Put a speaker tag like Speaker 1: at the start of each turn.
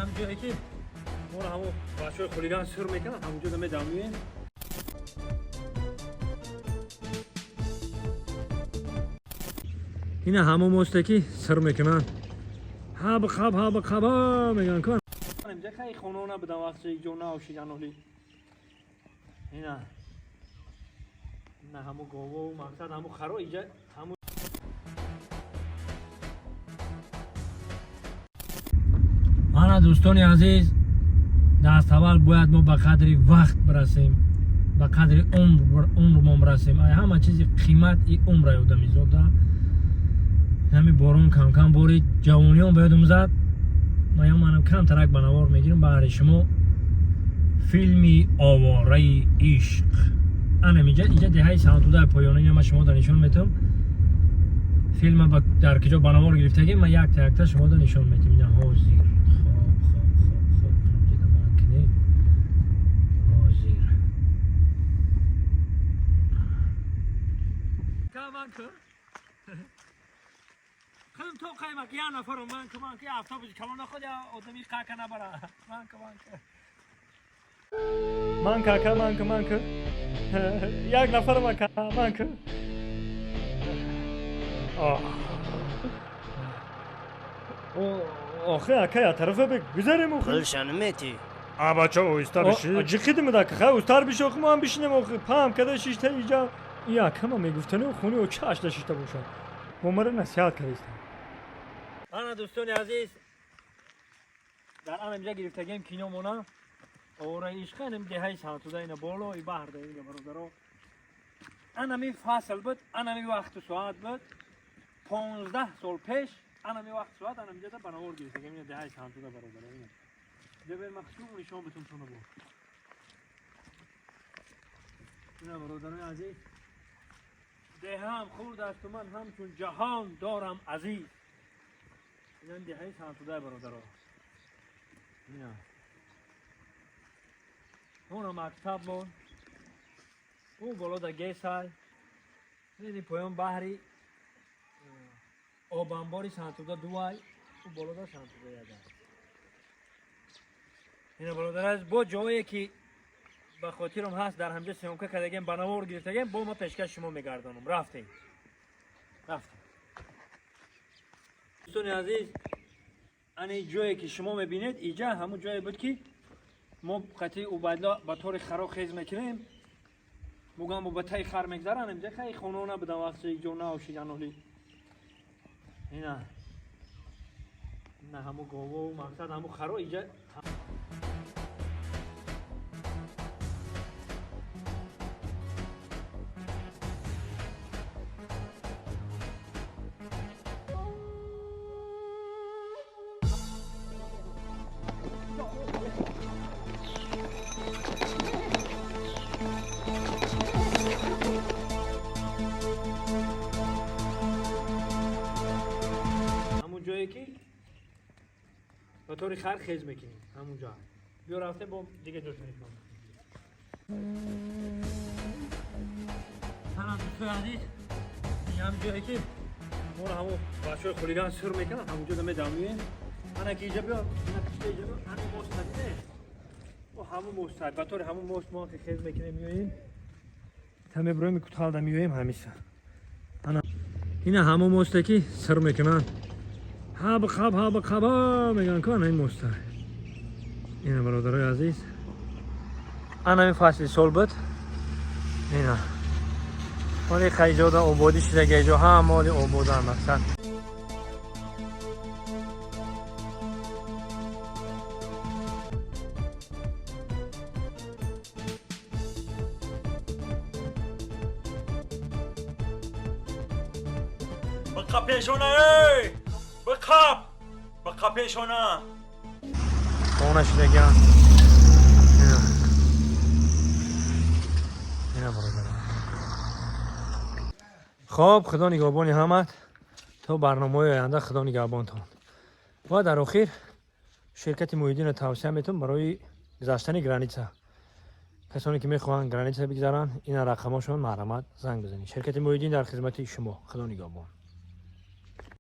Speaker 1: Ҳам ҷое ки моро ҳамон бачаҳои хулиган сур мекунанд, ҳамонҷо медамием. Ина ҳамон мосте ки сир мекунанд. Ҳаб қаб ҳаб қаба мегӯянд ку. Инҷа хай хона набудам вақте ҷо наошидан оли. Ина. Ина ҳамон гову мақсад ҳамон харо иҷа ҳамон. Мана, дӯстони азиз, даст аввал бояд мо ба қадри вақт бирасем, ба қадри умрмон бирасем. Ай ҳама чизи қимат и умра одамизода. Ҳами борон камкам борид, ҷавониён ба ёдум зад. Маям манам камтарак ба навор мегирам баҳри шумо филми «Овораи ишқ». Анам иҷа, иҷа деҳаи Сантудаи поёна. Ина ман шумо да нишон метавам филма дар киҷо ба навор гирифтагим. Ман якта якта шумо да нишон метавам. Ина ҳозир. Хоб, хоб, хоб, хоб, ҷида ман кинем ҳозир. Ман ку худам то қаймак як нафару ман ку, ман ку автобуси калон наход, я одами қака набара. Ман ку, ман ку, ман кака, ман ку, ман ку як нафарам ака, ман ку. Охи ака, я тарафа бигузарем охи.
Speaker 2: Пулша наметӣ.
Speaker 1: А бача, оҳиста биши, ҷиқидим дака, хай устар биши охи, мо ҳам бишинем охи. Пам када шишта иҷа и акама мегуфтани хуни о чашда шишта бошад, бо мара насиҳат кардистам. Ана, дӯстони азиз, дар ана инҷа гирифтагием киномона «Овораи ишқ». Анам деҳаи Сантуда, ина болои баҳр да. Ина, бародаро, анами фасл буд, анами вақту соат буд, 15 сол пеш анами вақт соат анам инҷа ба навор гирифтагием. Ина деҳаи Сантуда, бародаро, ина ҷа бер, махсум нишон битум туна бо. Ина, бародарои азиз, деҳаам хурд асту ман ҳамчун ҷаҳон дорам азиз. Ина деҳаи Сантудай, бародаро. Ина ҳона мактабмон, ӯ боло да гесай, ини поён баҳри обанбори Сантуда дувай, ӯ боло да Сантуда яда. Ина, бародар, бо ҷое ки ба хотирам ҳаст, дар ҳамҷа съёмка кардагем, ба навор гирифтагем, бо ма пешкаш шумо мегардонам. Рафтем, рафтем, дӯстони азиз. Ани ҷое ки шумо мебинед, иҷа ҳамун ҷое буд, ки мо қатъи Убайдулло ба тори харо хез мекунем, мугам ба таи хар мегзаран. Инҷа хай хона набудам вақте ҷо наошидан оли. Ина, ина ҳамун гову мақсад ҳамун харо иҷа ҳамун ҷое ки ба тори хар хез мекунем, ҳамун ҷо. Биё, рафтем, бо дига ҷош нишон. Ана, дӯстои азиз, ҳам ҷое ки моро ҳамон бачаҳои хулиган сур мекунанд, ҳамон ҷо медамием. Ана ки иҷа биё, ана кишта иҷа биё, ҳамин мост надиде, о ҳамун мост, ба тори ҳамун мост мо ки хез мекунем, меоем, та мебироем, куталда меоем ҳамиса. Ана ина ҳамон мосте ки сир мекунанд, ҳаб қаб ҳаб қаба мегӯянд ку, ана ин моста. Ина, бародарои азиз, ана ин фасли сол буд. Ина оли хайҷода ободӣ шидаги, ҷо ҳама оли ободан мақсад.
Speaker 3: Биқа пешона, эй! Биқап! Биқа пешона!
Speaker 1: Хона шидагиан. Ина, ина, бародаро. Хоб, худо нигаҳбони ҳамат то барномаҳои оянда. Худо нигаҳбонтон. Ва дар охир ширкати Муҳиддинро тавсия метавон барои гузаштани граница. Касоне ки мехоҳанд граница бигзаранд, ина рақамошон, марҳамат, занг бизанед. Ширкати Муҳиддин дар хизмати шумо. Худо нигаҳбон.